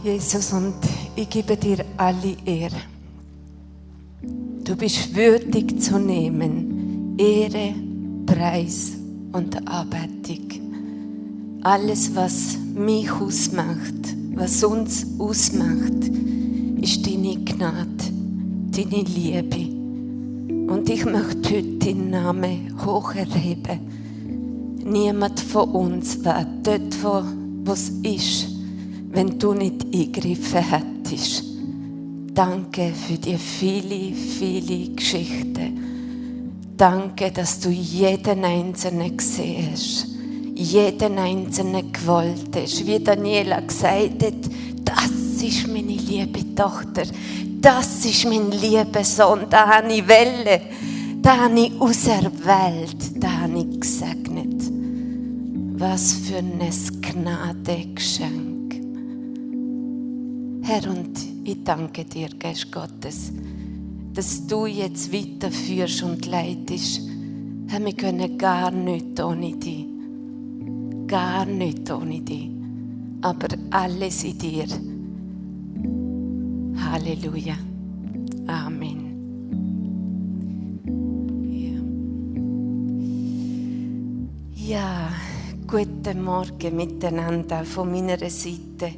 Jesus, und ich gebe dir alle Ehre. Du bist würdig zu nehmen, Ehre, Preis und Anbetung. Alles, was mich ausmacht, was uns ausmacht, ist deine Gnade, deine Liebe. Und ich möchte heute deinen Namen hoch erheben. Niemand von uns weiß dort, wo es ist, wenn du nicht eingegriffen hättest. Danke für die viele, viele Geschichten. Danke, dass du jeden Einzelnen gesehen hast. Jeden Einzelnen gewollt hast. Wie Daniela gesagt hat, das ist meine liebe Tochter. Das ist mein lieber Sohn. Da habe ich Welle. Da habe ich auserwählt. Da habe ich gesegnet. Was für ein Gnadengeschenk. Herr, und ich danke dir, Geist Gottes, dass du jetzt weiterführst und leitest. Herr, wir können gar nichts ohne dich. Gar nichts ohne dich. Aber alles in dir. Halleluja. Amen. Ja, guten Morgen miteinander von meiner Seite.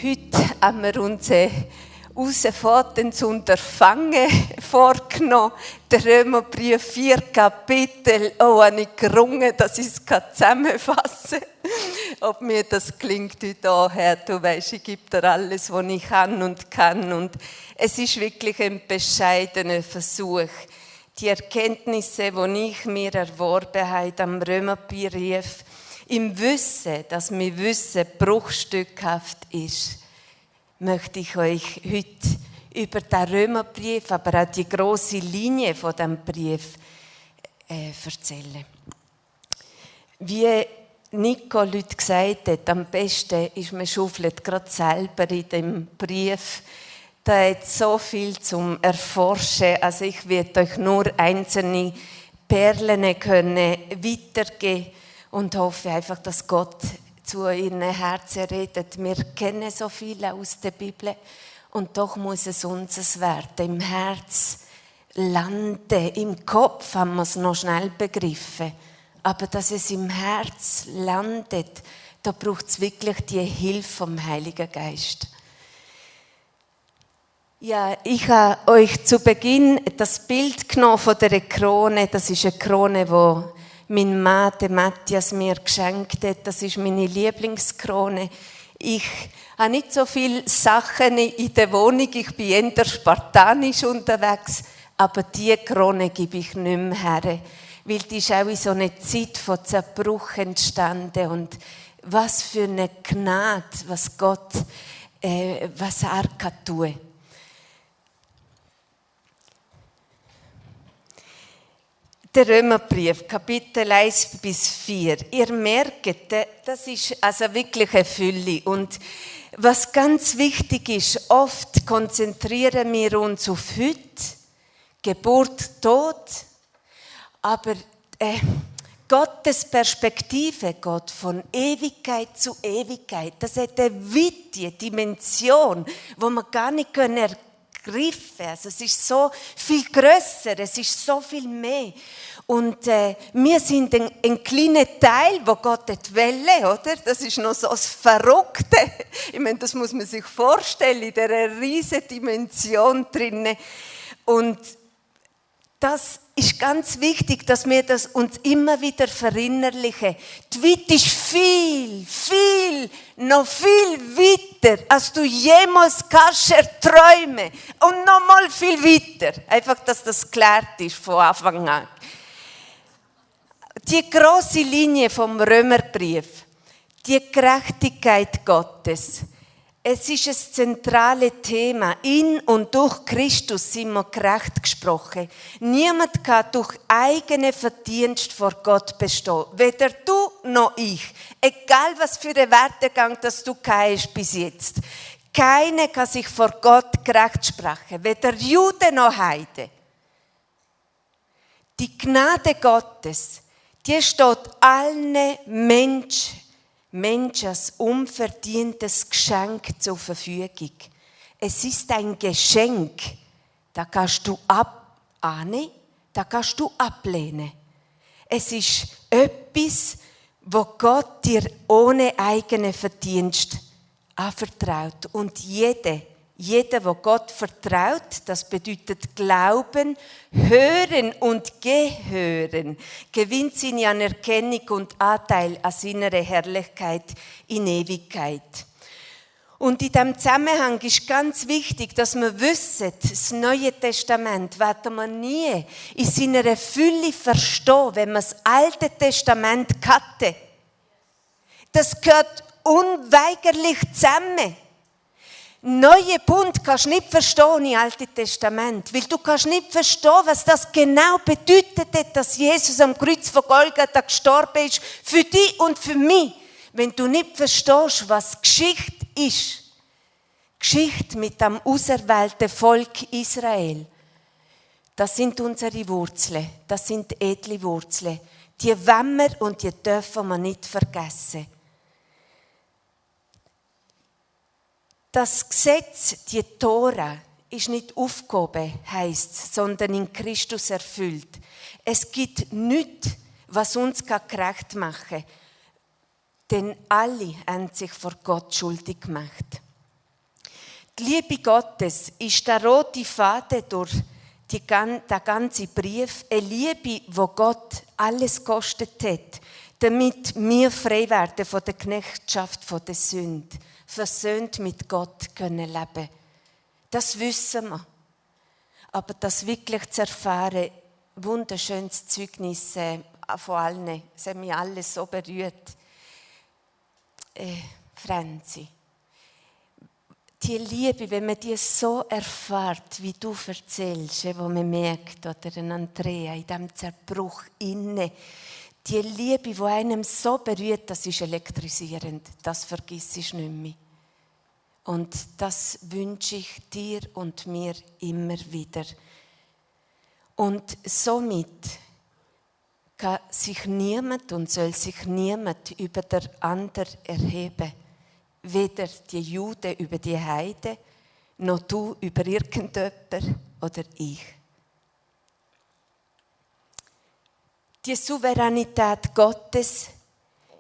Heute haben wir uns herausfordernd zu Unterfangen vorgenommen. Der Römerbrief 4 Kapitel. Oh, habe ich gerungen, dass ich es zusammenfassen kann. Ob mir das klingt heute auch, Herr, du weißt, ich gebe dir alles, was ich kann. Und es ist wirklich ein bescheidener Versuch. Die Erkenntnisse, die ich mir erworben habe am Römerbrief, im Wissen, dass mein Wissen bruchstückhaft ist, möchte ich euch heute über den Römerbrief, aber auch die grosse Linie von diesem Brief erzählen. Wie Nico Leute gesagt hat, am besten ist, man schaufelt gerade selber in dem Brief. Da hat so viel zum Erforschen. Also ich werde euch nur einzelne Perlen können weitergeben und hoffe einfach, dass Gott zu ihren Herzen redet. Wir kennen so viel aus der Bibel und doch muss es unseres werden. Im Herz landen, im Kopf haben wir es noch schnell begriffen. Aber dass es im Herz landet, da braucht es wirklich die Hilfe vom Heiligen Geist. Ja, ich habe euch zu Beginn das Bild genommen von der Krone. Das ist eine Krone, die mein Mann, der Matthias, mir geschenkt hat. Das ist meine Lieblingskrone. Ich habe nicht so viele Sachen in der Wohnung. Ich bin eher spartanisch unterwegs. Aber diese Krone gebe ich nicht mehr her. Weil die ist auch in so einer Zeit von Zerbruch entstanden. Und was für eine Gnade, was Gott, was er kann tun. Der Römerbrief, Kapitel 1 bis 4. Ihr merkt, das ist also wirklich eine Fülle. Und was ganz wichtig ist, oft konzentrieren wir uns auf heute, Geburt, Tod. Aber Gottes Perspektive, Gott von Ewigkeit zu Ewigkeit, das hat eine weite Dimension, wo man gar nicht ergreifen können. Also es ist so viel grösser, es ist so viel mehr. Und wir sind ein kleiner Teil, wo Gott wollte, oder? Das ist noch so das Verrückte. Ich meine, das muss man sich vorstellen, in dieser riesen Dimension drinnen. Und das ist ganz wichtig, dass wir das uns immer wieder verinnerlichen. Die Weite ist noch viel weiter, als du jemals kannst erträumen. Und noch mal viel weiter. Einfach, dass das geklärt ist von Anfang an. Die grosse Linie vom Römerbrief, die Gerechtigkeit Gottes, es ist ein zentrales Thema. In und durch Christus sind wir gerecht gesprochen. Niemand kann durch eigene Verdienst vor Gott bestehen. Weder du noch ich. Egal was für einen Werdegang das du hast bis jetzt. Keiner kann sich vor Gott gerecht sprechen. Weder Jude noch Heide. Die Gnade Gottes, die steht allen Menschen Menschen als unverdientes Geschenk zur Verfügung. Es ist ein Geschenk, da kannst du annehmen, da kannst du ablehnen. Es ist etwas, wo Gott dir ohne eigenen Verdienst anvertraut. Und jeder, wo Gott vertraut, das bedeutet Glauben, Hören und Gehören, gewinnt seine Anerkennung und Anteil an seiner Herrlichkeit in Ewigkeit. Und in diesem Zusammenhang ist ganz wichtig, dass wir wissen, das Neue Testament werden wir nie in seiner Fülle verstehen, wenn wir das Alte Testament hatten. Das gehört unweigerlich zusammen. Neue Bund kannst du nicht verstehen im Alten Testament, weil du kannst nicht verstehen, was das genau bedeutet hat, dass Jesus am Kreuz von Golgatha gestorben ist, für dich und für mich. Wenn du nicht verstehst, was Geschichte ist, Geschichte mit dem auserwählten Volk Israel, das sind unsere Wurzeln, das sind edle Wurzeln. Die wollen wir und die dürfen wir nicht vergessen. Das Gesetz, die Tora, ist nicht aufgehoben, heisst, sondern in Christus erfüllt. Es gibt nichts, was uns gerecht machen kann, denn alle haben sich vor Gott schuldig gemacht. Die Liebe Gottes ist der rote Faden durch den ganzen Brief, eine Liebe, wo Gott alles gekostet hat, damit wir frei werden von der Knechtschaft der Sünde, versöhnt mit Gott können leben. Das wissen wir. Aber das wirklich zu erfahren, wunderschönes Zeugnis von allen, es hat mich alles so berührt. Franzi, die Liebe, wenn man die so erfährt, wie du erzählst, wo man merkt, oder ein Andrea, in diesem Zerbruch inne, die Liebe, die einem so berührt, das ist elektrisierend, das vergiss ich nicht mehr. Und das wünsche ich dir und mir immer wieder. Und somit kann sich niemand und soll sich niemand über den anderen erheben. Weder die Juden über die Heiden, noch du über irgendjemanden oder ich. Die Souveränität Gottes,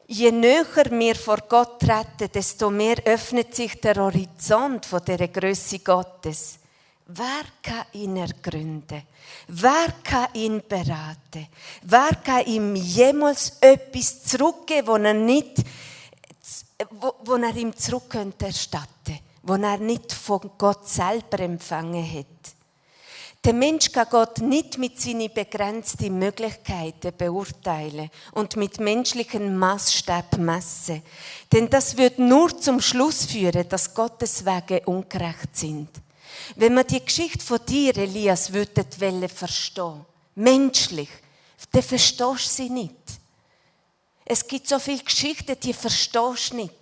je näher wir vor Gott treten, desto mehr öffnet sich der Horizont von dieser Grösse Gottes. Wer kann ihn ergründen? Wer kann ihn beraten? Wer kann ihm jemals etwas zurückgeben, wo er ihm zurück könnte erstatten, wo er nicht von Gott selber empfangen hat? Der Mensch kann Gott nicht mit seinen begrenzten Möglichkeiten beurteilen und mit menschlichen Maßstab messen. Denn das wird nur zum Schluss führen, dass Gottes Wege ungerecht sind. Wenn man die Geschichte von dir, Elias, verstehen, menschlich, dann verstehst du sie nicht. Es gibt so viele Geschichten, die verstehst du nicht.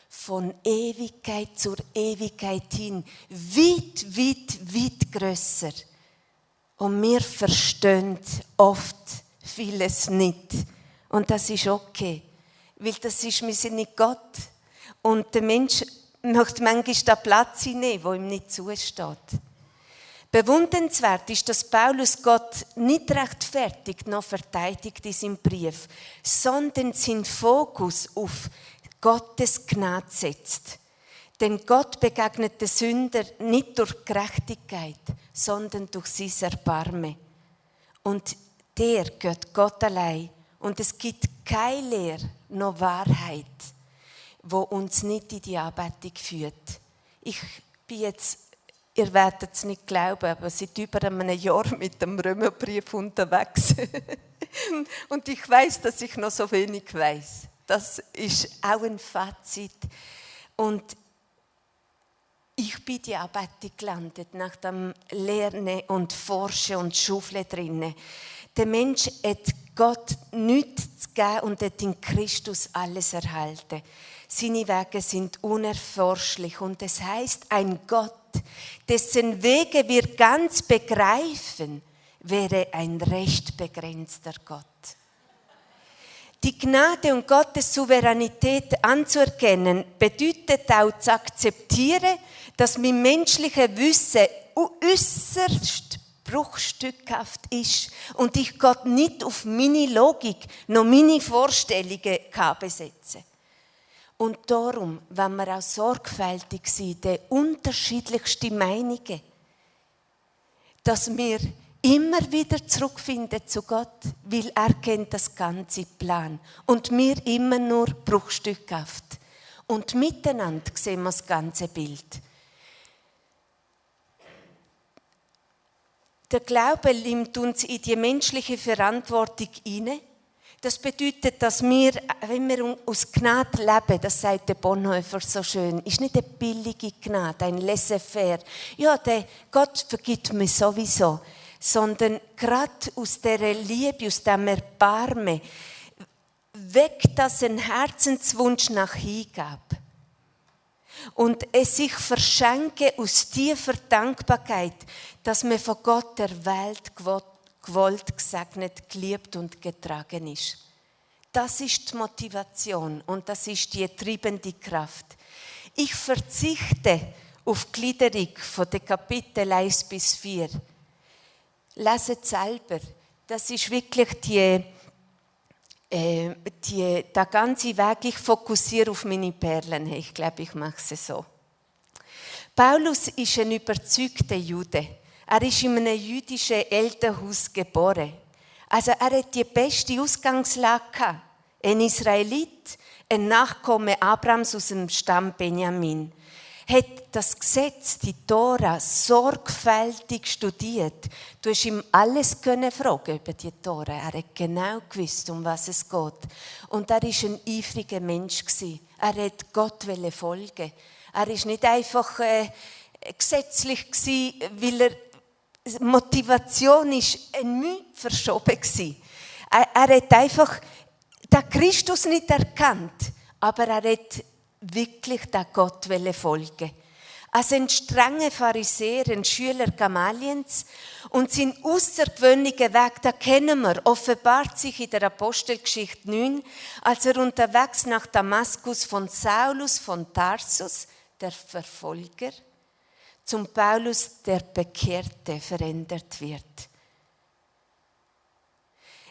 Von Ewigkeit zur Ewigkeit hin, weit, weit, weit grösser. Und wir verstehen oft vieles nicht. Und das ist okay, weil wir sind nicht Gott. Und der Mensch möchte manchmal den Platz hinnehmen, der ihm nicht zusteht. Bewundernswert ist, dass Paulus Gott nicht rechtfertigt noch verteidigt in seinem Brief, sondern seinen Fokus auf Gottes Gnade setzt. Denn Gott begegnet den Sünder nicht durch Gerechtigkeit, sondern durch sein Erbarmen. Und der gehört Gott allein. Und es gibt keine Lehre noch Wahrheit, wo uns nicht in die Anbetung führt. Ich bin jetzt, ihr werdet es nicht glauben, aber seit über einem Jahr mit dem Römerbrief unterwegs. Und ich weiß, dass ich noch so wenig weiß. Das ist auch ein Fazit. Und ich bin in die Anbetung gelandet, nach dem Lernen und Forschen und Schaufeln drinnen. Der Mensch hat Gott nichts zu geben und hat in Christus alles erhalten. Seine Wege sind unerforschlich und es heißt, ein Gott, dessen Wege wir ganz begreifen, wäre ein recht begrenzter Gott. Die Gnade und Gottes Souveränität anzuerkennen, bedeutet auch zu akzeptieren, dass mein menschliches Wissen äußerst bruchstückhaft ist und ich Gott nicht auf meine Logik noch meine Vorstellungen besetzen kann. Und darum, wenn wir auch sorgfältig sind, die unterschiedlichsten Meinungen, dass wir immer wieder zurückfinden zu Gott, weil er kennt das ganze Plan und wir immer nur bruchstückhaft. Und miteinander sehen wir das ganze Bild. Der Glaube nimmt uns in die menschliche Verantwortung hinein. Das bedeutet, dass wir, wenn wir aus Gnade leben, das sagt der Bonhoeffer so schön, ist nicht eine billige Gnade, ein laissez-faire. Ja, Gott vergibt mir sowieso. Sondern gerade aus dieser Liebe, aus diesem Erbarmen, weckt das einen Herzenswunsch nach Hingabe. Und es sich verschenken aus tiefer Dankbarkeit, dass man von Gott der Welt gewollt, gesegnet, geliebt und getragen ist. Das ist die Motivation und das ist die treibende Kraft. Ich verzichte auf die Gliederung von den Kapiteln 1 bis 4. Leset selber. Das ist wirklich der ganze Weg. Ich fokussiere auf meine Perlen. Ich glaube, ich mache es so. Paulus ist ein überzeugter Jude. Er ist in einem jüdischen Elternhaus geboren. Also er hat die beste Ausgangslage gehabt. Ein Israelit, ein Nachkomme Abrahams aus dem Stamm Benjamin, hat das Gesetz, die Tora, sorgfältig studiert. Du hast ihm alles fragen über die Tora. Er hat genau gewusst, um was es geht. Und er war ein eifriger Mensch. Er wollte Gott folgen. Er war nicht einfach gesetzlich, weil er Motivation ist ein Mühe verschoben. Er hat einfach den Christus nicht erkannt, aber er hat wirklich den Gott folgen. Also ein strenger Pharisäer, ein Schüler Gamaliens und sein außergewöhnlicher Weg, den kennen wir, offenbart sich in der Apostelgeschichte 9, als er unterwegs nach Damaskus von Saulus von Tarsus, der Verfolger, zum Paulus, der Bekehrte, verändert wird.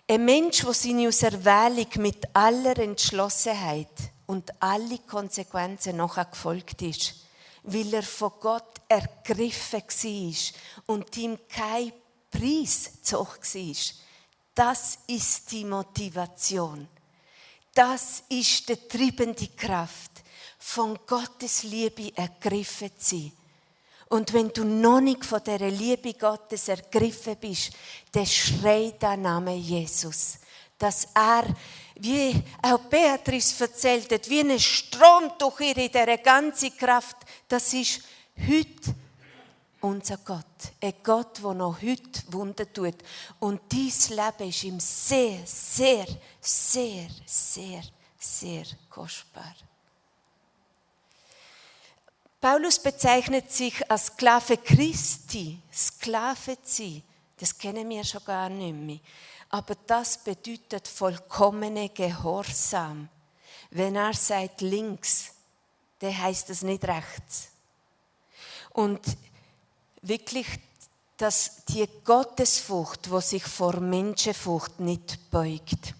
Ein Mensch, der seine Auserwählung mit aller Entschlossenheit und alle Konsequenzen nachher gefolgt ist, weil er von Gott ergriffen war und ihm kein Preis zu hoch war. Das ist die Motivation. Das ist die treibende Kraft, von Gottes Liebe ergriffen zu sein. Und wenn du noch nicht von dieser Liebe Gottes ergriffen bist, dann schrei den Namen Jesus. Dass er, wie auch Beatrice erzählt hat, wie ein Strom durch ihre diese ganze Kraft, das ist heute unser Gott. Ein Gott, der noch heute Wunder tut. Und dein Leben ist ihm sehr, sehr, sehr, sehr, sehr kostbar. Paulus bezeichnet sich als Sklave Christi. Sklave zu sein, das kennen wir schon gar nicht mehr. Aber das bedeutet vollkommene Gehorsam. Wenn er sagt links, dann heisst das nicht rechts. Und wirklich, dass die Gottesfurcht, die sich vor Menschenfurcht nicht beugt.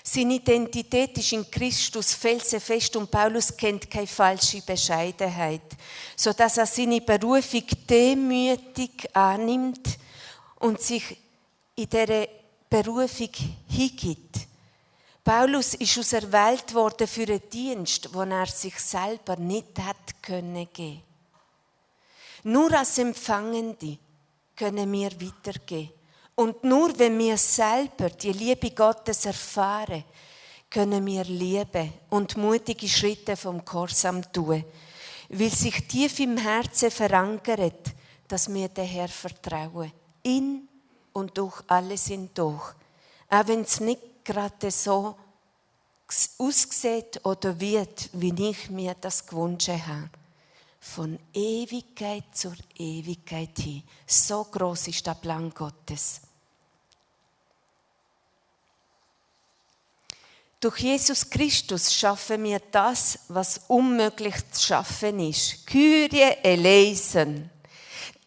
Seine Identität ist in Christus felsenfest und Paulus kennt keine falsche Bescheidenheit, sodass er seine Berufung demütig annimmt und sich in dieser Berufung hingibt. Paulus ist auserwählt worden für einen Dienst, den er sich selber nicht hat können geben. Nur als Empfangende können wir weitergehen. Und nur wenn wir selber die Liebe Gottes erfahren, können wir lieben und mutige Schritte vom Gehorsam tun, weil sich tief im Herzen verankert, dass wir den Herrn vertrauen, in und durch alles hindurch. Auch wenn es nicht gerade so aussieht oder wird, wie ich mir das gewünscht habe. Von Ewigkeit zur Ewigkeit hin. So groß ist der Plan Gottes. Durch Jesus Christus schaffen wir das, was unmöglich zu schaffen ist. Kyrie eleison.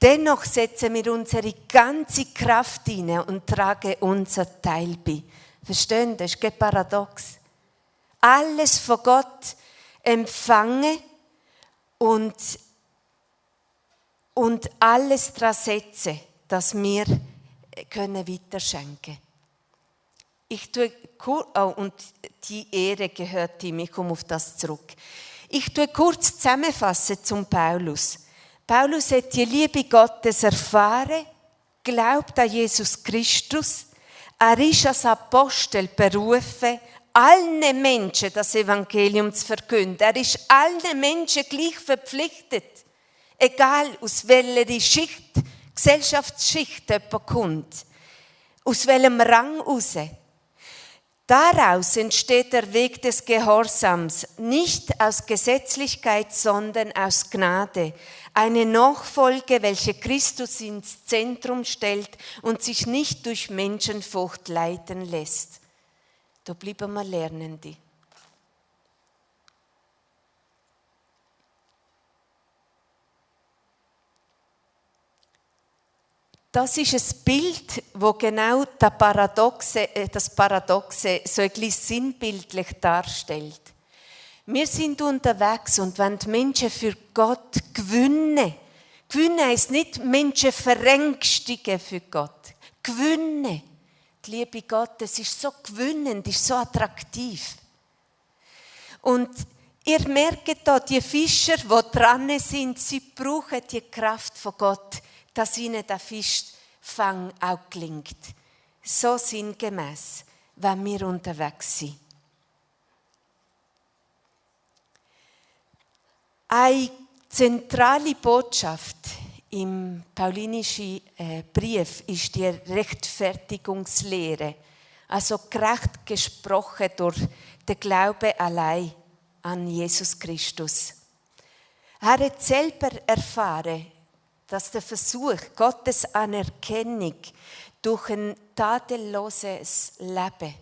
Dennoch setzen wir unsere ganze Kraft hinein und tragen unser Teil bei. Verstehen? Das ist kein Paradox. Alles von Gott empfangen und alles daran setzen, dass wir weiterschenken können. Und die Ehre gehört ihm, ich komme auf das zurück. Ich tue kurz zusammenfassen zum Paulus. Paulus hat die Liebe Gottes erfahren, glaubt an Jesus Christus. Er ist als Apostel berufen, allen Menschen das Evangelium zu verkünden. Er ist allen Menschen gleich verpflichtet, egal aus welcher Schicht, Gesellschaftsschicht jemand kommt, aus welchem Rang heraus. Daraus entsteht der Weg des Gehorsams, nicht aus Gesetzlichkeit, sondern aus Gnade. Eine Nachfolge, welche Christus ins Zentrum stellt und sich nicht durch Menschenfurcht leiten lässt. Da bleiben wir Lernende. Das ist ein Bild, wo genau das Paradoxe so ein bisschen sinnbildlich darstellt. Wir sind unterwegs und wollen die Menschen für Gott gewinnen. Gewinnen heisst nicht Menschen verängstigen für Gott. Gewinnen. Die Liebe Gottes ist so gewinnend, ist so attraktiv. Und ihr merkt da, die Fischer, die dran sind, sie brauchen die Kraft von Gott, dass ihnen der Fischfang auch gelingt. So sinngemäß, wenn wir unterwegs sind. Eine zentrale Botschaft im paulinischen Brief ist die Rechtfertigungslehre. Also gerecht gesprochen durch den Glauben allein an Jesus Christus. Er hat selber erfahren, dass der Versuch, Gottes Anerkennung durch ein tadelloses Leben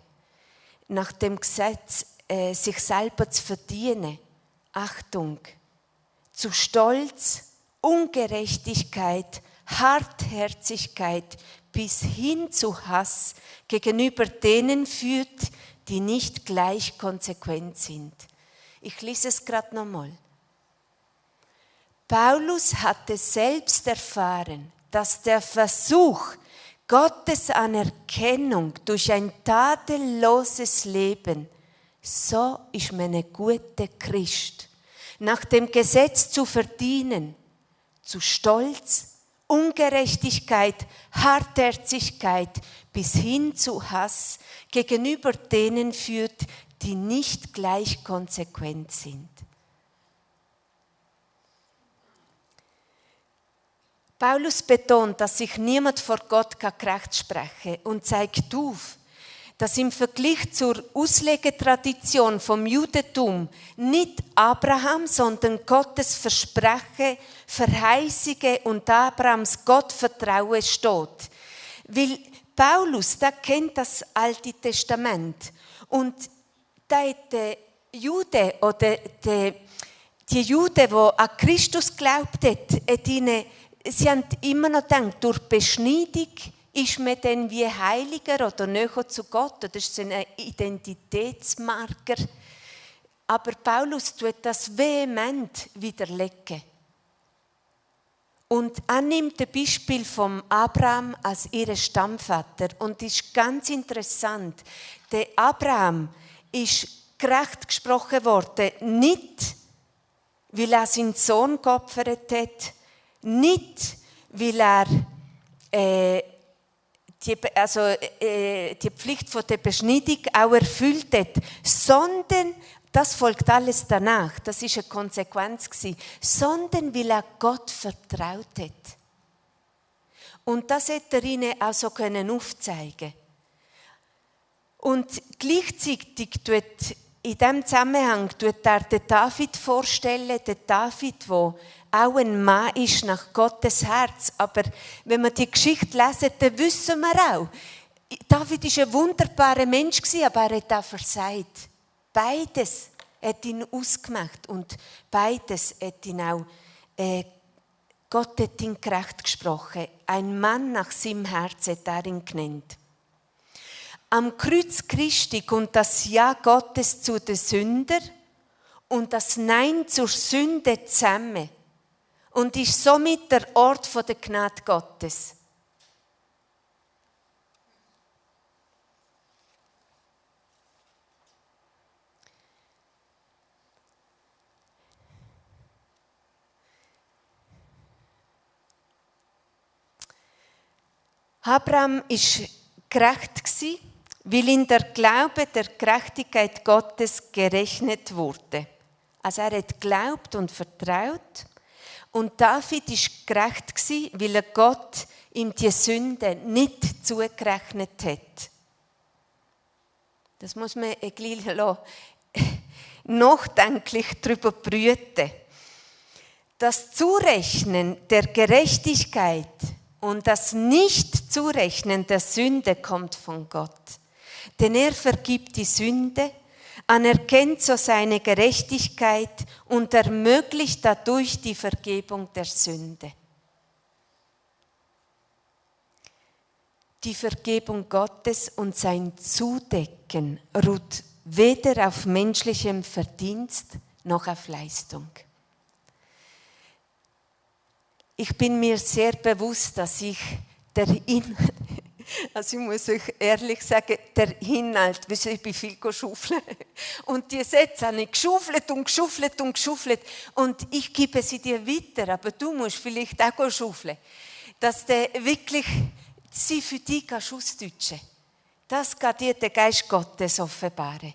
nach dem Gesetz sich selber zu verdienen, Achtung, zu Stolz, Ungerechtigkeit, Hartherzigkeit bis hin zu Hass gegenüber denen führt, die nicht gleich konsequent sind. Ich lese es gerade nochmal. Paulus hatte selbst erfahren, dass der Versuch, Gottes Anerkennung durch ein tadelloses Leben, so ist man ein guter Christ, nach dem Gesetz zu verdienen, zu Stolz, Ungerechtigkeit, Hartherzigkeit bis hin zu Hass gegenüber denen führt, die nicht gleich konsequent sind. Paulus betont, dass sich niemand vor Gott gerecht sprechen kann und zeigt auf, dass im Vergleich zur Auslegetradition vom Judentum nicht Abraham, sondern Gottes Versprechen, Verheißungen und Abrahams Gottvertrauen steht. Weil Paulus, der kennt das Alte Testament und der Jude oder die Juden, die an Christus glaubt haben, sie haben immer noch gedacht, durch Beschneidung ist man dann wie heiliger oder näher zu Gott. Das ist ein Identitätsmarker. Aber Paulus tut das vehement widerlegen. Und er nimmt ein Beispiel von Abraham als ihren Stammvater. Und das ist ganz interessant. Der Abraham ist gerecht gesprochen worden, nicht, weil er seinen Sohn geopfert hat, nicht, weil er die Pflicht von der Beschneidung auch erfüllt hat, sondern, das folgt alles danach, das ist eine Konsequenz gewesen, sondern weil er Gott vertraut hat. Und das hätte er ihnen auch so aufzeigen. Und gleichzeitig tut in diesem Zusammenhang er den David vorstellen, den David, der auch ein Mann ist nach Gottes Herz. Aber wenn wir die Geschichte lesen, dann wissen wir auch, David war ein wunderbarer Mensch, aber er hat auch versagt. Beides hat ihn ausgemacht und beides hat ihn auch, Gott hat ihn gerecht gesprochen. Ein Mann nach seinem Herz hat er ihn genannt. Am Kreuz Christi kommt das Ja Gottes zu den Sündern und das Nein zur Sünde zusammen und ist somit der Ort der Gnade Gottes. Abraham war gerecht, weil in der Glaube der Gerechtigkeit Gottes gerechnet wurde. Also er hat geglaubt und vertraut. Und David war gerecht, weil er Gott ihm die Sünde nicht zugerechnet hat. Das muss man gleich nachdenklich darüber brüten. Das Zurechnen der Gerechtigkeit und das Nicht-Zurechnen der Sünde kommt von Gott. Denn er vergibt die Sünde, anerkennt so seine Gerechtigkeit und ermöglicht dadurch die Vergebung der Sünde. Die Vergebung Gottes und sein Zudecken ruht weder auf menschlichem Verdienst noch auf Leistung. Ich bin mir sehr bewusst, dass ich ich muss euch ehrlich sagen, der Inhalt, ich bin viel geschufelt. Und die Sätze habe ich geschufelt und ich gebe sie dir weiter, aber du musst vielleicht auch schaufeln, dass du wirklich sie für dich ausdeutschen. Das kann dir der Geist Gottes offenbaren.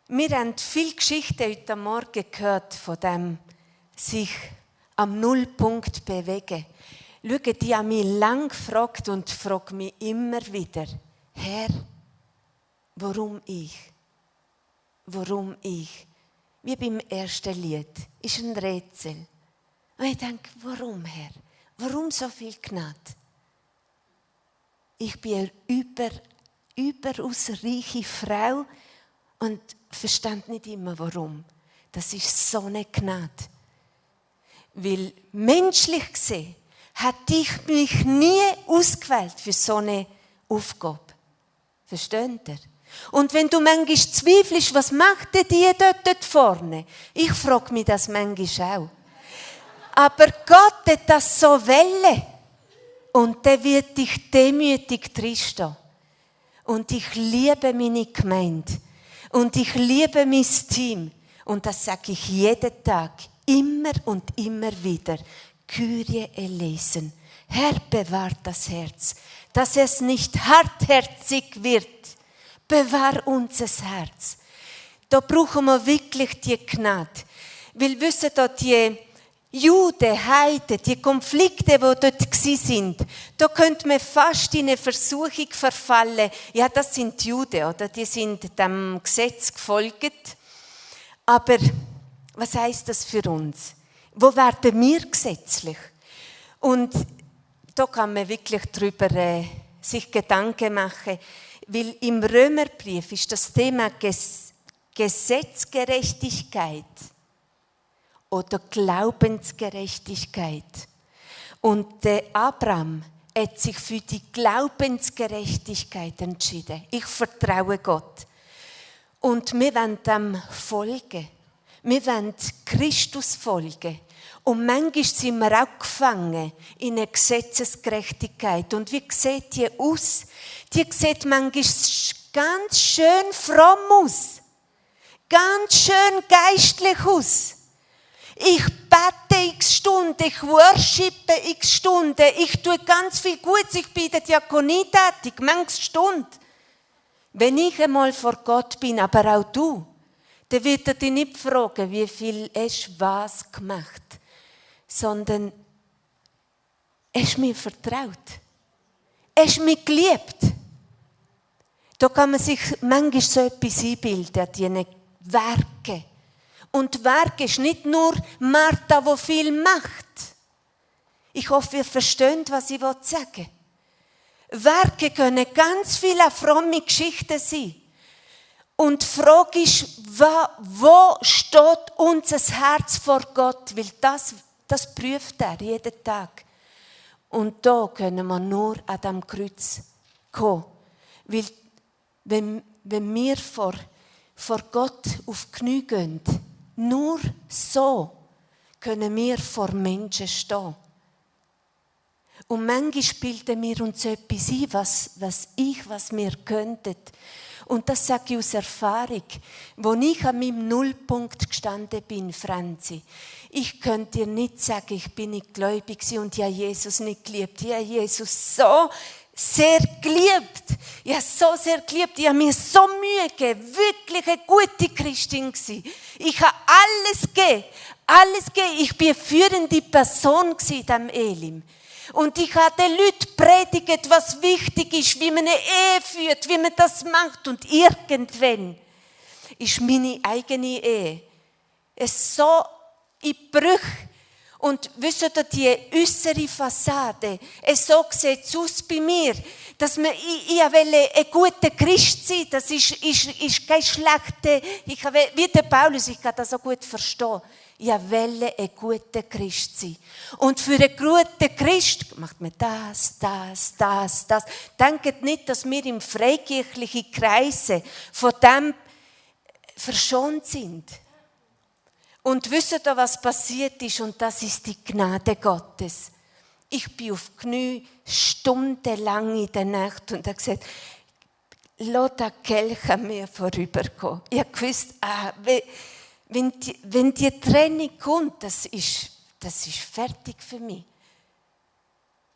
Wir haben viele Geschichten heute Morgen gehört von dem sich am Nullpunkt bewegen. Schau, die haben mich lange gefragt und frage mich immer wieder, Herr, warum ich? Warum ich? Wie beim ersten Lied, ist ein Rätsel. Und ich denke, warum, Herr? Warum so viel Gnade? Ich bin eine überaus reiche Frau und verstand nicht immer, warum. Das ist so eine Gnade. Weil menschlich gesehen hat ich mich nie ausgewählt für so eine Aufgabe. Versteht ihr? Und wenn du manchmal zweifelst, was macht denn die dort vorne? Ich frage mich das manchmal auch. Aber Gott hat das so wollen. Und der wird dich demütig drinstehen. Und ich liebe meine Gemeinde. Und ich liebe mein Team. Und das sage ich jeden Tag. Immer und immer wieder. Kyrie eleison. Herr, bewahrt das Herz, dass es nicht hartherzig wird. Bewahr unser Herz. Da brauchen wir wirklich die Gnade. Weil wissen da die Juden, Heiden, die Konflikte, die dort waren, da könnte man fast in eine Versuchung verfallen. Ja, das sind die Juden, oder? Die sind dem Gesetz gefolgt. Aber was heisst das für uns? Wo werden wir gesetzlich? Und da kann man wirklich darüber sich Gedanken machen, weil im Römerbrief ist das Thema Gesetzgerechtigkeit oder Glaubensgerechtigkeit. Und der Abraham hat sich für die Glaubensgerechtigkeit entschieden. Ich vertraue Gott. Und wir wollen dem folgen. Wir wollen Christus folgen. Und manchmal sind wir auch gefangen in eine Gesetzesgerechtigkeit. Und wie sieht die aus? Die sieht manchmal ganz schön fromm aus. Ganz schön geistlich aus. Ich bete x Stunden, ich worshipe x Stunden, ich tue ganz viel Gutes, ich bin in der Diakonie tätig, manche Stunden. Wenn ich einmal vor Gott bin, aber auch du, dann wird er dich nicht fragen, wie viel hast du was gemacht, sondern hast mir vertraut, hast mich geliebt. Da kann man sich manchmal so etwas einbilden, an diesen Werken. Und Werk ist nicht nur Martha, die viel macht. Ich hoffe, ihr versteht, was ich sagen will. Werke können ganz viele fromme Geschichten sein. Und die Frage ist, wo steht unser Herz vor Gott? Weil das prüft er jeden Tag. Und da können wir nur an diesem Kreuz kommen. Weil wenn wir vor Gott auf die Knie gehen, nur so können wir vor Menschen stehen. Und manchmal bilden wir uns etwas ein, was wir könnten. Und das sage ich aus Erfahrung. Als ich an meinem Nullpunkt gestanden bin, Franzi, ich könnte dir nicht sagen, ich bin nicht gläubig und ich habe Jesus nicht geliebt. Ich habe Jesus so sehr geliebt. Ich habe so sehr geliebt. Ich habe mir so Mühe gegeben. Wirklich eine gute Christin gewesen. Ich habe alles gegeben. Alles gegeben. Ich war eine führende Person in diesem Elim. Und ich habe den Leuten predigt, was wichtig ist, wie man eine Ehe führt, wie man das macht. Und irgendwann ist meine eigene Ehe so in Bruch. Und wisst ihr, die äußere Fassade, so sieht es aus bei mir, dass ich wollte ein guter Christ sein, das ist kein schlechter, wie der Paulus, ich kann das so gut verstehen. Ich wollte ein guter Christ sein. Und für einen guten Christ macht man das. Denkt nicht, dass wir im freikirchlichen Kreise von dem verschont sind. Und wisst ihr, was passiert ist? Und das ist die Gnade Gottes. Ich bin auf die Knie stundenlang in der Nacht und habe gesagt, lass den Kelch an mir vorübergehen. Ich habe gewusst, wenn die Trennung kommt, das ist fertig für mich.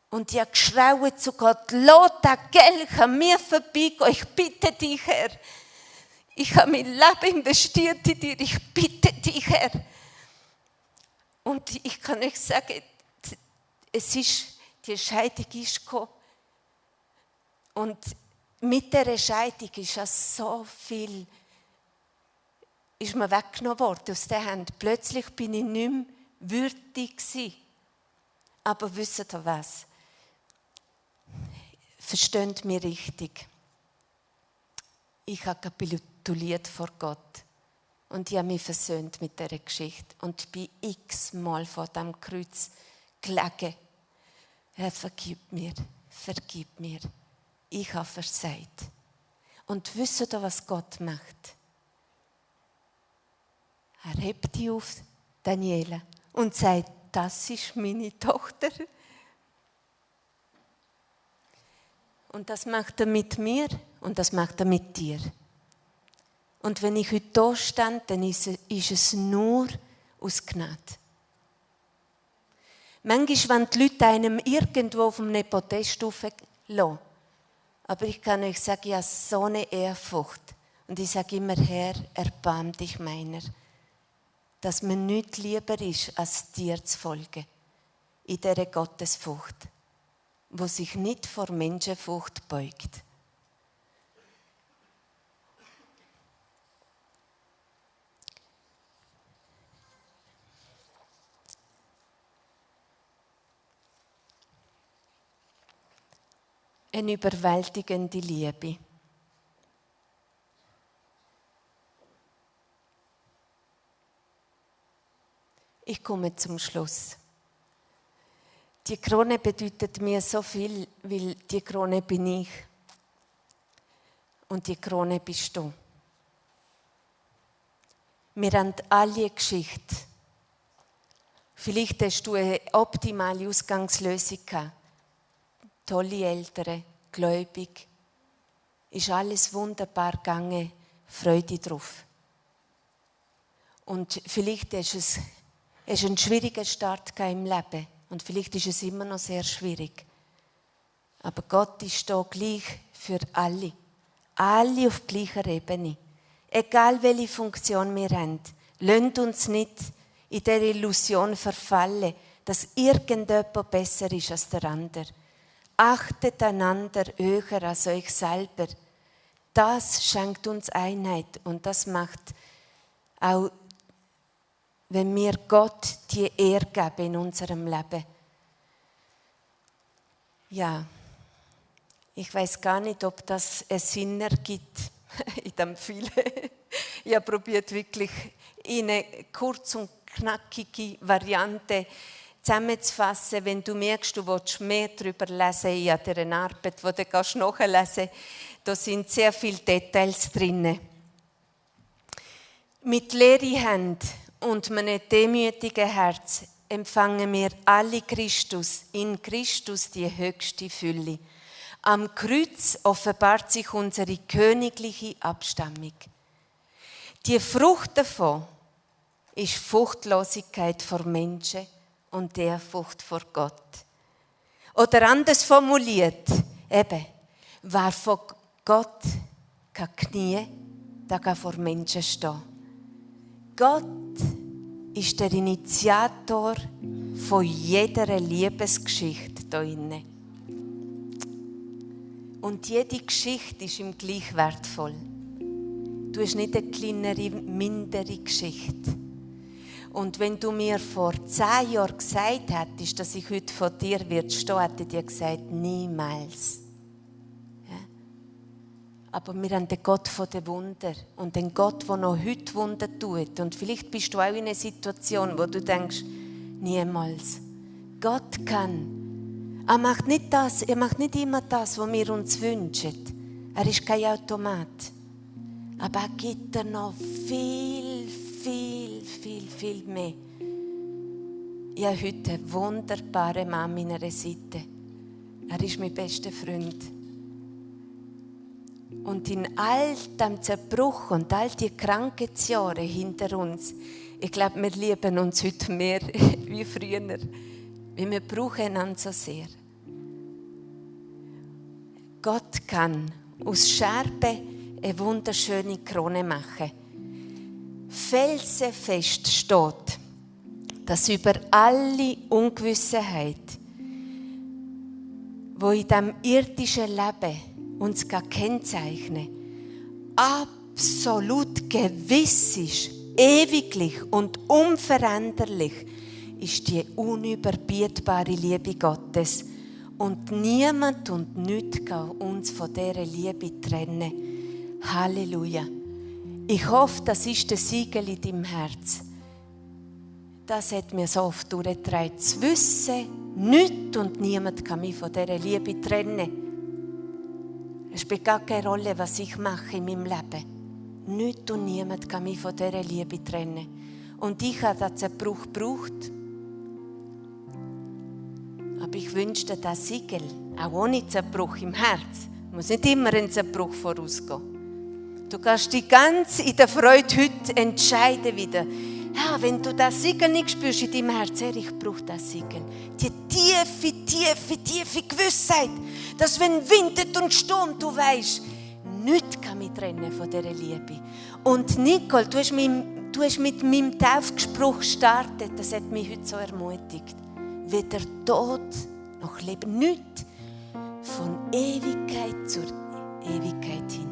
Und ich habe geschrauen zu Gott, lass den Kelch an mir vorbeigehen. Ich bitte dich, Herr. Ich habe mein Leben investiert in dir. Ich bitte dich, Herr. Und ich kann euch sagen, die Scheidung ist gekommen. Und mit der Scheidung ist ja so viel, ist mir weggenommen worden aus der Hand. Plötzlich bin ich nicht mehr würdig gewesen. Aber wisst ihr was? Versteht mich richtig. Ich habe kapituliert vor Gott. Und ich habe mich versöhnt mit dieser Geschichte. Und bin x-mal vor dem Kreuz gelegen. Herr, vergib mir. Ich habe versagt. Und wisst ihr, was Gott macht? Er hebt die auf, Daniela, und sagt, das ist meine Tochter. Und das macht er mit mir und das macht er mit dir. Und wenn ich heute da stand, dann ist es nur aus Gnade. Manchmal wollen die Leute einem irgendwo auf einem Podest lassen. Aber ich kann euch sagen, ich habe so eine Ehrfurcht. Und ich sage immer, Herr, erbarm dich meiner. Dass mir nichts lieber ist, als dir zu folgen. In dieser Gottesfurcht, wo sich nicht vor Menschenfurcht beugt. Eine überwältigende Liebe. Ich komme zum Schluss. Die Krone bedeutet mir so viel, weil die Krone bin ich. Und die Krone bist du. Wir haben alle eine Geschichte. Vielleicht hast du eine optimale Ausgangslösung gehabt. Tolle Eltern, gläubig. Ist alles wunderbar gegangen, Freude drauf. Und vielleicht hast du einen schwierigen Start im Leben. Und vielleicht ist es immer noch sehr schwierig. Aber Gott ist da gleich für alle. Alle auf gleicher Ebene. Egal welche Funktion wir haben. Lasst uns nicht in der Illusion verfallen, dass irgendjemand besser ist als der andere. Achtet einander höher als euch selber. Das schenkt uns Einheit und das macht auch, wenn wir Gott die Ehre geben in unserem Leben. Ja, Ich weiß gar nicht, ob das einen Sinn ergibt. Ich empfehle. Ich habe probiert, wirklich in eine kurz und knackige Variante zusammenzufassen. Wenn du merkst, du willst mehr darüber lesen, ich habe dir eine Arbeit, die du nachlesen kannst. Da sind sehr viele Details drin. Mit leeren Händen und einem demütigen Herz empfangen wir alle Christus, in Christus die höchste Fülle. Am Kreuz offenbart sich unsere königliche Abstammung. Die Frucht davon ist Furchtlosigkeit vor Menschen und Ehrfurcht vor Gott. Oder anders formuliert, eben, wer vor Gott kann knien, der kann vor Menschen stehen. Gott ist der Initiator von jeder Liebesgeschichte hier drin. Und jede Geschichte ist ihm gleich wertvoll. Du hast nicht eine kleinere, mindere Geschichte. Und wenn du mir vor 10 Jahren gesagt hättest, dass ich heute vor dir stehen würde, hätte ich dir gesagt, niemals. Ja? Aber wir haben den Gott der Wunder und den Gott, der noch heute Wunder tut. Und vielleicht bist du auch in einer Situation, wo du denkst, niemals. Gott kann. Er macht nicht immer das, was wir uns wünschen. Er ist kein Automat. Aber er gibt dir noch viel mehr. Ich habe heute einen wunderbaren Mann an meiner Seite. Er ist mein bester Freund. Und in all dem Zerbruch und all die Krankheitsjahre hinter uns, ich glaube, wir lieben uns heute mehr wie früher. Weil wir brauchen einander so sehr. Gott kann aus Scherben eine wunderschöne Krone machen. Felsenfest steht, dass über alle Ungewissenheit, die in diesem irdischen Leben uns kennzeichnen, absolut gewiss ist, ewiglich und unveränderlich, ist die unüberbietbare Liebe Gottes. Und niemand und nichts kann uns von dieser Liebe trennen. Halleluja. Ich hoffe, das ist das Siegel in deinem Herz. Das hat mir so oft durchgetragen. Zu wissen, nichts und niemand kann mich von dieser Liebe trennen. Es spielt gar keine Rolle, was ich mache in meinem Leben. Nichts und niemand kann mich von dieser Liebe trennen. Und ich habe diesen Zerbruch gebraucht. Aber ich wünschte, das Siegel, auch ohne Zerbruch im Herz, muss nicht immer ein Zerbruch vorausgehen. Du kannst dich ganz in der Freude heute entscheiden wieder. Ja, wenn du das Siegel nicht spürst in deinem Herz, ich brauche das Siegel. Die tiefe Gewissheit, dass wenn windet und stürmt, du weißt, nichts kann mich trennen von dieser Liebe. Und Nicole, du hast mit meinem Taufgespruch gestartet, das hat mich heute so ermutigt. Weder Tod noch Leben, nichts von Ewigkeit zur Ewigkeit hin.